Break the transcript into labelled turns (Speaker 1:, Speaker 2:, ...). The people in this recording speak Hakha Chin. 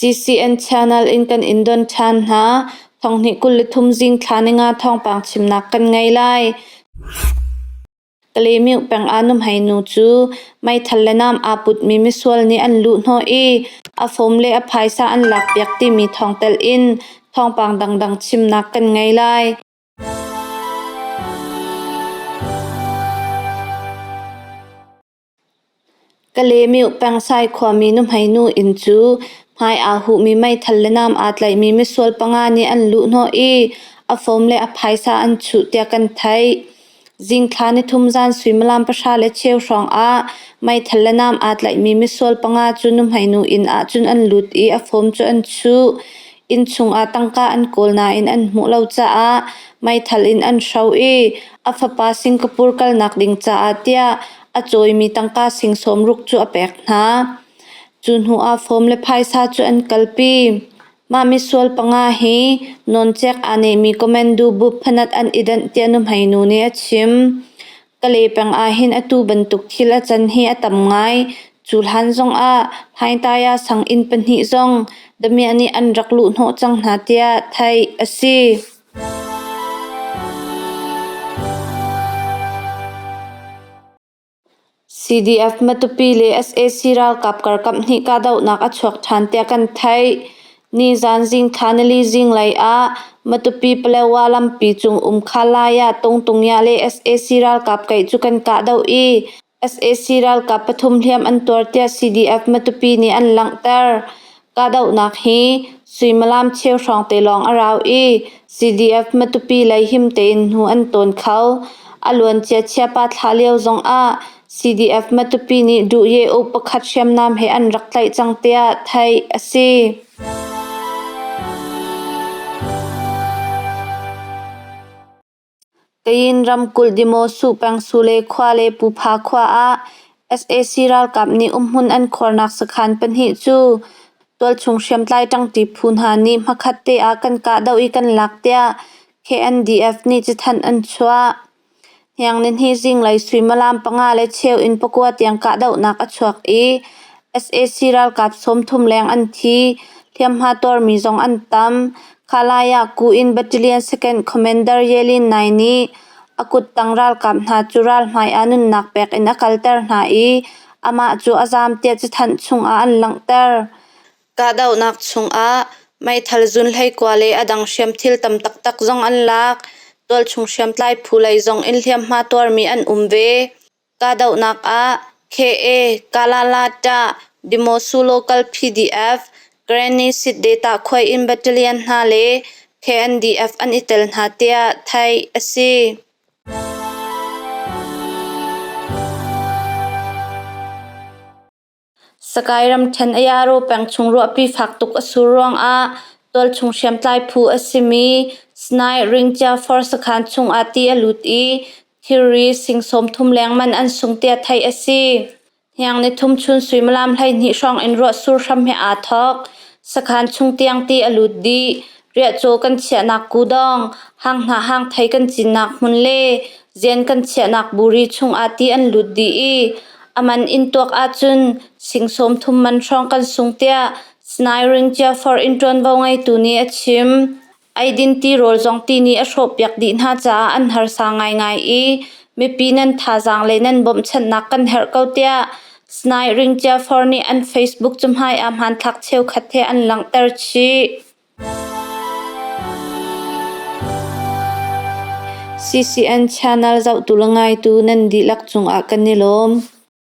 Speaker 1: CCN channel in kan in don ṭhan hna. Thonghnih 23 zing thla ninga thawngpang chimnak kan ngei lai. Kalemyo peng ah nuhmei nu cu meithal le nam aa putmi misual nih an luhhnawh i a fawm le a phaisa an lakpiak timi thawng telh in thawngpang dangdang chimnak kan ngei lai. Kalemyo peng Sai khuami nuhmei nu inn cu hmai aa huhmi meithal le nam aa tlaihmi misual panga nih an luhhnawh i a fawm le a phaisa an chuh tiah kan theih. Zingthla nithum zan suimilam pahra le cheu hrawng ah meithal le nam aa tlaihmi misual panga cu nuhmei nu inn ahcun an lut i a fawm cu an chuh. Inn chungah tangka an kawl nain an hmuh lo caah meithal in an hro i a fapa Singapore kalnak ding caah tiah a cawimi tangka sing sawmruk cu a pek hna. Cu hnu ah fawm le phaisa cu an kalpi. Mah misual panga hi nawncek aa nehmi Commando bu phanat an i danh tiah nuhmei nu nih a chim. Kalay peng ahhin atu bantuk thil a can hi a tam ngai. Cu hlan zongah Hlaingtaya sang inn pahnih zong damiah nih an rak luhhnawh cang hna tiah theih a si. CDF Matupi le sac ralkap karkap hnih kahdohnak a chuak ṭhan tiah kan theih. Nizaan zingthla nili zinglei ah Matupi Palewa lampi cung um Khalai ah Tungtungya le sac ralkap keih cu kan kahdoh i sac ralkap pathum hliam an tuar tiah CDF Matupi nih an langhter. Kahdohnak hi suimilam cheu hrawng te lawng a rau i CDF Matupi lei him tein hnu an tawn kho. A luancia chiapa thla lio zongah CDF Matupi nih Duh Ye U pakhat hriamnam he an rak tlaih cang tiah theih a si. Kayin ramkulh Demosu peng Sule khua le Pupha khua ah sac ralkap nih umhmun an khuarnak sakhan pahnih cu tualchung hriamtlai ṭangṭi phu hna nih hmakhat te ah kan kahdoh i kan lak tiah KNDF nih cathanh an chuah. Hniang nihnih zinglei suimilam panga le cheu in pakua tiang kahdohnak a chuak i sac ralkap 30 leng an thi, hliamhma tuarmi zong an tam. Khalai ah Kuin Battalion Second Commander Yelin Nai nih a kuttang ralkap hna cu ralhmai ah nunnak pek in a kalter hna i amah cu a zaam tiah cathanh chungah an langhter. Kahdohnak chungah meithal zun hleikua le a dang hriamthil tam taktak zong an lak. Tualchung hriamtlai phu lei zong in hliamhma tuarmi an um ve. Kahdohnak ah KA, Kalalata, Demosu Local PDF, Granny Sit Khuai in Battalion hna le KNDF an i tel hna tiah theih a si. Sakai ramṭhen Ayaro peng chung ruahpi fak tuk a sur ruangah tualchung hriamtlai phu a simi Snai Ringcia Force sakhan chungah ti a lut i thilri sing 30 leng man an sung tiah theih a si. Hniang nithum chun suimilam 12 hrawng in ruahsur hram he aa thawk. Sakhan chung tiang ti a lut dih. Riahcaw kan chiahnak kudawng, hanghnah hangthei kan cinnak hmun le zian kan chiahnak buri chungah ti an lut dih i a man in tuak ahcun sing 30 man hrawng kan sung tiah Snairing Chiafor in ṭuanvo ngeitu nih a chim. Eidin tirawl zong ti nih a hrawhpiak dih hna caah an harsa ngaingai i mipi nan thazaang le nan bawmhchanhnak kan herh ko tiah Snairing Chiafor nih an Facebook cahmai ah hmanthlak cheukhat he an langhter chih. CCN channel zohtu le ngaitu nan dihlak cungah kan i lawm.